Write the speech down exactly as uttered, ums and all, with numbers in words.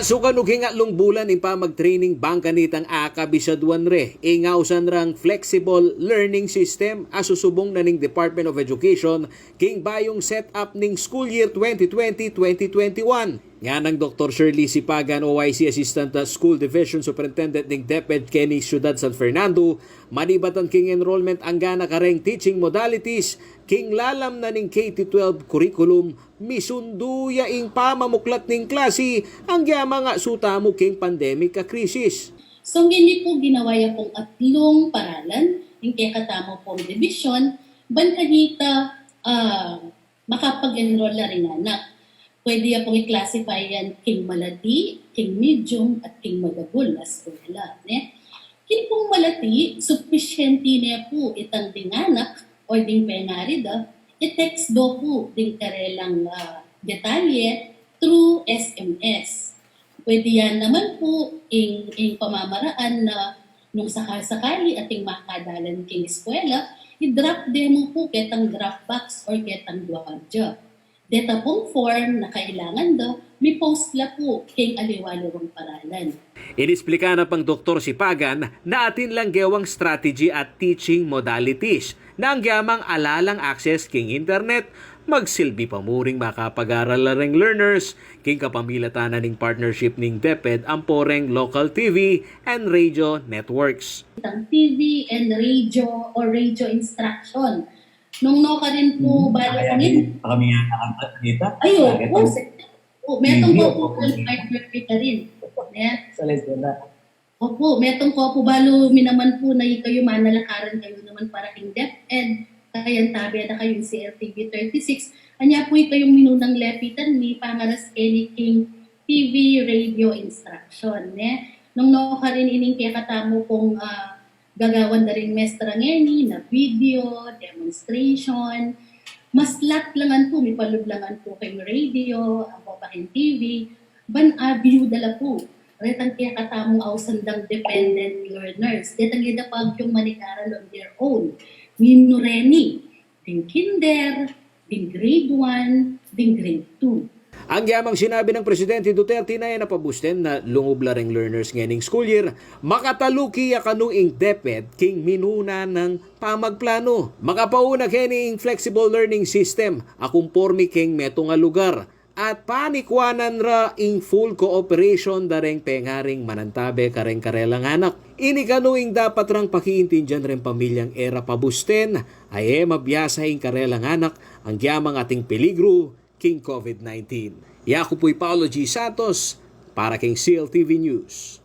Sukanu king atlung bulan ing pamag-training bang kanitang akabisaduan re ing ausan rang flexible learning system a susubung na ning Department of Education king bayung set-up ning school year twenty twenty, twenty twenty-one. Nganang Doktor Shirley Sipagan, O I C Assistant, uh, School Division Superintendent ning DepEd keni Syudad San Fernando, manibatan king enrollment angga na kareng teaching modalities king lalam na ning K to twelve curriculum, misundu ya ing pamamuklat ning klasi angga mangasuta mu king pandemic a krisis. So, ngeni pu ginawa ya pung atlung paralan ing kekatamu pung dibisyon, ban kanita, ah, makapag-enroll la ring anak. Pwede ya pung i-classify yan king malati, king medium, at king madagul a eskwela, ne? King pung malati, supisyente ne pu itang ding anak o ding pengari da, i-text do pu ding karelang, ah, detalye through S M S. Pwede yan naman pu ing, ing pamamaraan na nung sakasakali ating makadalan king eskwela, i-drop de mu pu ketang drop box or ketang guardia. Deta pung form na kailangan da, mi-post la pu king aliwa-liwang paralan. Inisplika na pang Doktor Sipagan na atin lang gewang strategy at teaching modalities na angga mang ala lang access king internet, magsilbi pa mu ring makapag-aral la ring learners king kapamilatan na ning partnership ning DepEd ampo reng local T V and radio networks. Itang T V and radio o radio instruction. Nung nukarin pu, hmm, balu kami, kami nga nakakat dito. Ayo, kami po, metung ko pu, library karin. Ne? Sa Laguna. Opu, metung ko pu, balu mi naman pu na ikayu manalakaran kayu naman para king DepEd, kayan tabe da kayung C L T V thirty-six. Anya pu ikayung minunang lepitan mi pangaras keni king T V radio instruction, ne? Nung nukarin ining kekatamu pung, ah, gagawan da ring mestra ngeni na video, demonstration, maslat la ngan pu, mipalub la ngan pu king radio, ampo pa king T V, ban a-view da la pu retang kekatamung ausan dang dependent learners. Detang ida pa agyung manikaral on their own. Ninu reni, ding kinder, ding grade one, ding grade two. Angga mang sinabi nang Presidente Duterte na e na pabusten na lungub la reng learners ngening school year, makataluki ya kanu ing DepEd king minuna nang pamagplanu. Makapauna keni ing flexible learning system a kumporme king metung a lugar at panikuanan ra ing full cooperation da reng pengaring manantabe kareng karelang anak. Ini kanu ing dapat rang pakiintindian reng pamilyang e ra pabusten a e mabiasa ing karelang anak angga mang ating peligru king COVID nineteen. Yaku pu'y Paulo G Santos para king C L T V News.